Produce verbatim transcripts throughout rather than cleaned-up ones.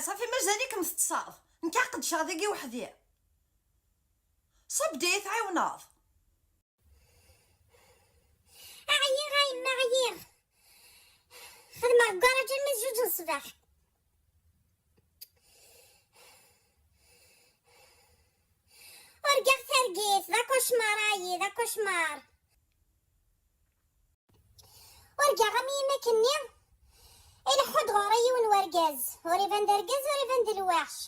Ṣafi, mazal-ikem teṭṭseḍ. Nekk ad qedceɣ dagi weḥd-i. Ṣub-d i yi-tɛiwneḍ. Ɛyiɣ a yemma, ɛyiɣ. Xedmeɣ deg ugaṛaj almi d zuǧ n ṣṣbeḥ. Urgaɣ targit, d akucmar ayi, d akucmar. Urgaɣ am yimak-nni, ileḥḥu-d ɣur-i yiwen wergaz, ur iban d argaz, ur iban d lweḥc.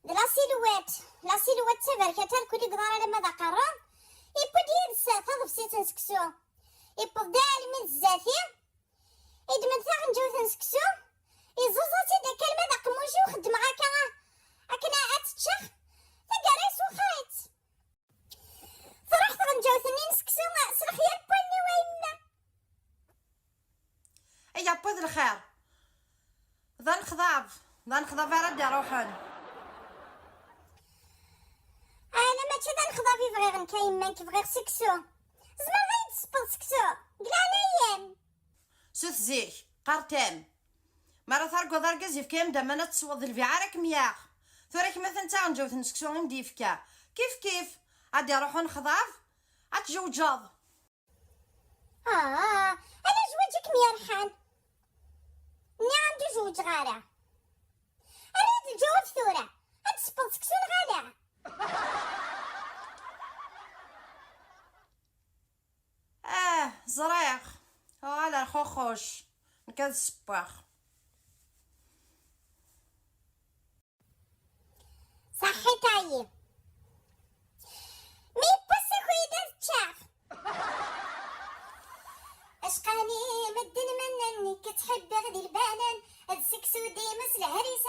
D la silhouette, la silhouette d taberkat, arkel i yeḍar alamma d aqerru, yewwi-d yid-s taḍebsit n seksu. Yewweḍ-d almi d zdat-i, yeddem-d taɣenǧawt n seksu, yeẓẓuẓẓa-tt-id akka alma d aqemmuc-iw, xeddmeɣ akka, akken ad tt-ččeɣ, taggara yeswexxer-itt. Truḥ tɣenǧawt-nni n seksu s lexyal n wallen-iw a yemma. Ay appa d lxir. D anexḍab, d anexḍab ara d-iruḥen. Ala, mačči d anexḍab i bɣiɣ nekk a yemma, nekk bɣiɣ seksu. Tzemreḍ ad yi-d-tessewweḍ seksu? Deg leɛnaya-m. Sut zik, qqar-t-am. Mi ara targuḍ argaz yefka-yam-d aman ad tesweḍ, d lbiɛ ara kem-yaɣ. Tura kemm atan d taɣenǧawt n seksu i m-d-yefka. Kif kif, ad d-iruḥ unexḍab, ad tjewǧeḍ. Ah, ala zzwaǧ i kem-yerḥan. Nniɣ-am-d ur zewǧeɣ ara. Err-iyi-d lǧawab tura. Ad d-tessewweḍ seksu neɣ ala? Ah, ẓriɣ. Uɣal ar xuxuc. Nekk ad ssewweɣ. Ṣaḥḥit ayi. Mi yewwa ssakuyid ad ččeɣ. Acqani medden mannen, nekk ttḥibbiɣ di lbanan, ad seksu dima s lehris.